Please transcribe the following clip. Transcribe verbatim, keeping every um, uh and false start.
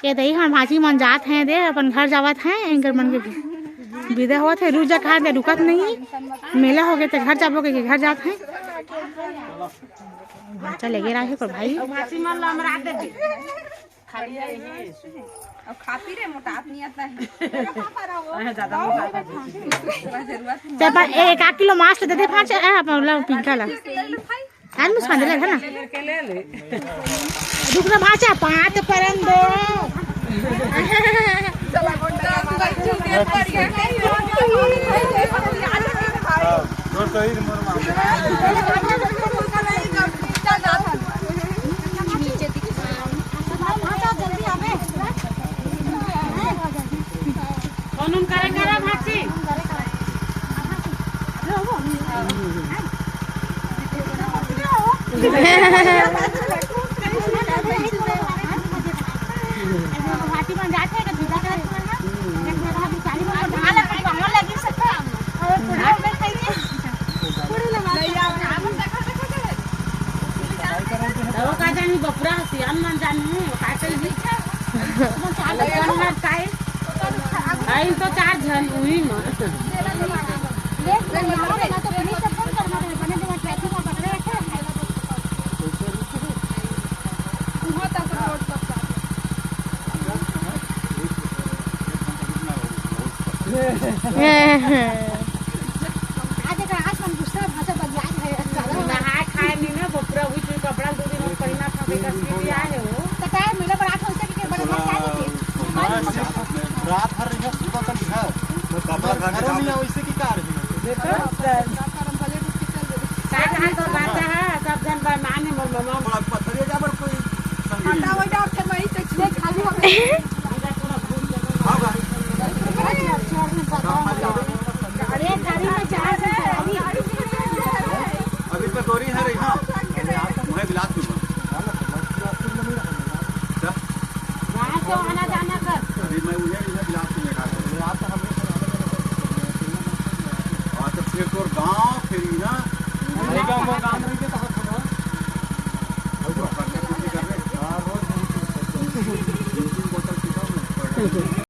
ये दई हम भांची मन जात हैं दे, अपन घर जावत हैं, एंकर मन के विदा होवत है। रुक जा कहा दे, रुकत नहीं, मेला हो गए तो घर जाबो के घर जात हैं। भांचा लेगे रहे को भाई। भांची मन ला हमरा दे दे। खाली है ये। अब खाती रे, मोटात नहीं आता है। हाँ, ज्यादा मोटात आता है। जरूरत नहीं। चल, पर एक आध किलो मांस दे दे, भांचा, ए, अपन ला पिंका ला। आज मुझे खाने लगा ना। के ले ले। रुक ना, भांचा, पाँच परन दो। फोन उन करे करा भांची। वो का जानी बपुरा हसियान मन जानी, वो का कही? वो का लगा ना काहे? आई तो चार झन उही म। आज एकर आज हम दूसरा भाषा बदलाए है, ज्यादा हो गया। नहाए खाए नहीं ना, वो पूरा हुई चुई कपड़ा दो दिन में पहना था, बेटा, सीधी आए हो। तो टाइम मिला, पर आठ बजे तक के बड़ा मत खाए थे। रात भर रहिया, सुबह तक घर। कपड़ा घर में नहीं आवे, इसे की कार है। देखो, रात भर हम भले रुक के चल देते। साथ हाथ और बात है, सब जन बा माने मोर ममा। बड़ा पत्थर है, जा बर कोई संगी। हटा हो जा, फिर वहीं से छुए खाली हो गए। अरे, गाड़ी में जा सकते हैं। अभी तो गोरी है रही, हाँ। मैं बिलासपुर में। अच्छा। वहाँ से आना जाना कर। अभी मैं उन्हें, उन्हें बिलासपुर में रहा था। और तो फिर तोर गाँव, फिर इधर।